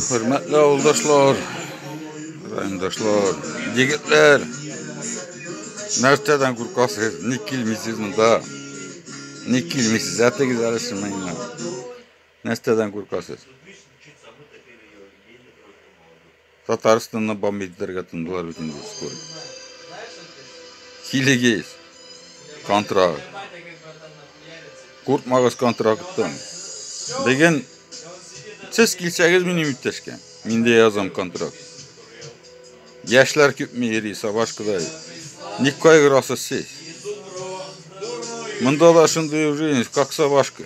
Хөрмәтле авылдашлар, райондашлар, егетләр, нәрсәдән куркасыз, ник килмисез монда? Ник килмисез? Әйтегез әле миңа. Нәрсәдән куркасыз? Татарстанны бомбить итәргә тотындылар бит инде скоро. Килегез. Контракт. Куркмагыз контракттан. Бүген сез килсәгез минем иптәшкә, мин дә язам контракт. Яшьләр күпме йөри Сабашкадай. Ник кайгырасыз сез? Монда да шундый жизнь, как Сабашка.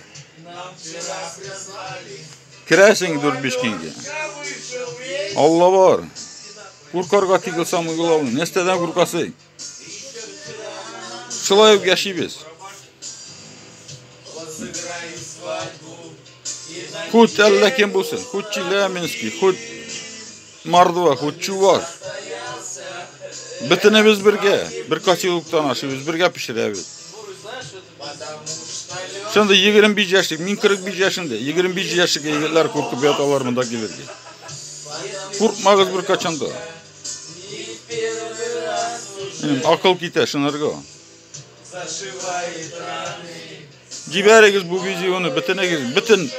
Керәсең 4-5 көнгә. Алла бар. Куркарга түгел самый главный. Нәрсәдән куркасың? Шулай ук яшибез. Хоть әллә кем булсын, хоть Челябинский, хоть Мордва, хоть Чуваш. Бөтенебез бергә, бер котелоктан ашыйбыз, бергә пешерәбез. Шунда 25 яшьлек, мин 45 яшендә, 25 яшьлек егетләр куркып яталар монда килергә. Куркмагыз бер качан да. Минем акыл китә шунарга. Җибәрегез бу видеоны, бөтенегез, бөтен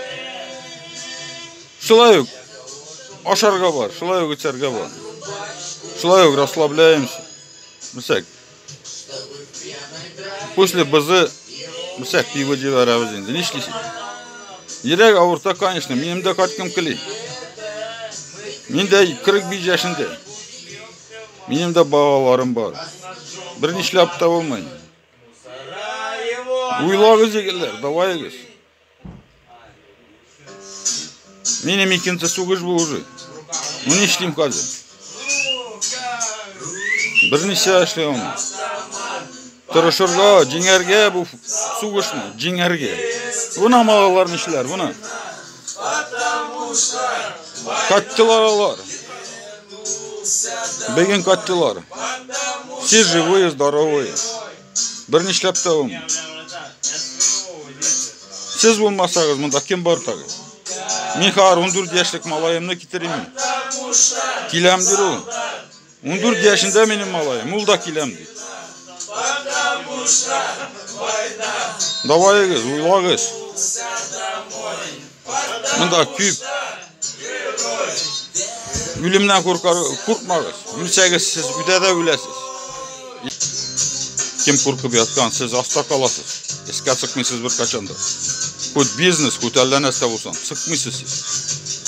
шулай ук ашарга бар, шулай ук эчәргә бар. Шулай ук расслабляемся. Мисәк. После бызы, мисәк пиво җибәрәбез инде. Нишлисең? Йөрәк авырта, конечно, минем дә кайткым кили. Мин дә 45 яшендә. Минем дә балаларым бар. Бер нишләп тә булмый. Уйлагыз, егетләр, давайгыз. Минем икенче сугыш бу уже. Ну нишлим хәзер? Берничә эшли алмыйм. Тырышырга, җиңәргә бу сугышны, җиңәргә. Буна малалар нишләр, буна. Каттылар алар. Бүген каттылар. Все живые, здоровые. Бер нишләп тә булмый. Сез булмасагыз, монда кем бар тагы? Мин хәзер 14 яшьлек малаемны китерим. Киләм дир ул. 14 яшендә минем малаем, ул да киләм ди. Давайгыз, уйлагыз. Монда күп. Үлемнән куркар, куркмагыз. Үлсәгез, сез өйдә дә үләсез. Кем куркып яткан, сез аста каласыз. Эшкә чыкмыйсыз бер качан да. Хоть бизнес, хоть әллә нәрсә булсын, чыкмыйсыз сез.